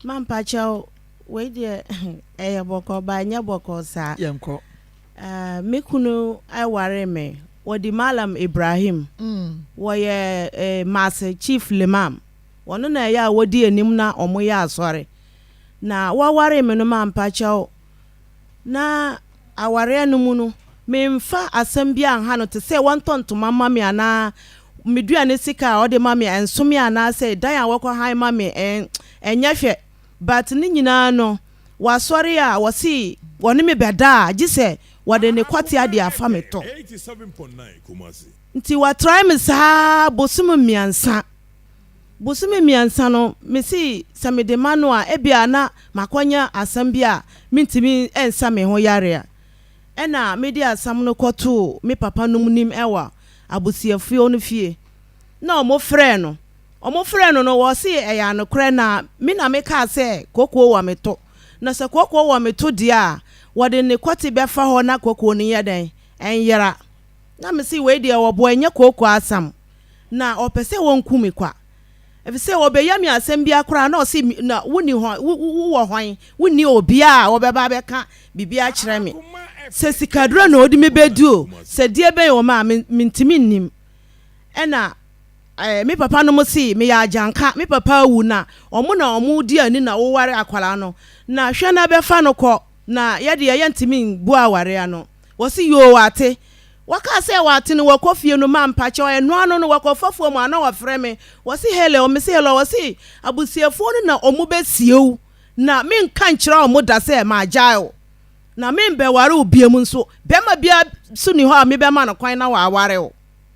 Mampakyɛw, wei deɛ ɛyɛ bɔkɔɔ but ɛnyɛ bɔkɔɔ saa. Yɛnkɔ. Eh, me kunu waree me. Wɔdi Mallam Ibrahim. Wɔyɛ eh, Maase Chief Limam. Wɔno na ɛyɛ a wɔdi anim na wɔyɛ asɔre. Na wɔwaree me no mampakyɛw, na awareɛ no mu no, memfa asɛm biara nha no te sɛ wɔntɔ ntoma mma me anaa me duane sika a ɔde ma me ɛnso me anaasɛ dan a wɔkɔ han ma me ɛnyɛ hwɛ. But ne nyinaa no, Wɔasɔre a wɔse wɔne me bɛda a gye sɛ wɔde ne kɔtea de afa me to. Nti wɔatrae me saa bosome mmiɛnsa. Bosome mmiɛnsa no, mese sɛ mede ma no a ebia na makɔnya asɛm bi a mentumi nsa me ho yareɛ. Ɛna mede asɛm no kɔtoo me papa nom nim wɔ abusuafuo no fie. Na wɔfrɛɛ no. Wɔfrɛɛ no no, wɔse ɛyɛ anokorɛ na me na mekaa sɛ kookoo wɔ me to. Na sɛ kookoo wɔ me to deɛ a, wɔde ne kɔte bɛfa hɔ na kookoo no nyɛ dɛn? Ɛnyera. Na mese wei deɛ wɔboa ɛnyɛ kookoo asɛm. Na ɔpɛ sɛ wɔnku me kwa. Ɛfiri sɛ ɔbɛya me asɛm biara koraa na ɔse na wonni hɔ, wowɔ hwan? Wonni obiara a ɔbɛba abɛka biribi akyerɛ me. Sɛ sikaduro na ɔde me bɛdi o, sɛ deɛ bɛn o maa mentumi nnim. Ɛna Eh, me papa nom se meyɛ agyanka, me papa awu na ɔmo na ɔmo di ani na woware akwadaa no, na hwɛ na bɛfa no kɔ, na yɛdeɛ yɛntumi nbu aware ano. Wɔse yoo wate. Wɔkaa sɛ wate no wɔkɔ fie no ma mpakyɛw ɛno ano no wɔkɔfa fom a na wɔfrɛ me, wɔse hello, mese hello, wɔse abusuafoɔ no na ɔmo bɛsie wo na menka nkyerɛ ɔmo da sɛ magyae wo na membɛware wo biom nso, bɛma biara nso ni hɔ a mebɛma no kwan na waware wo.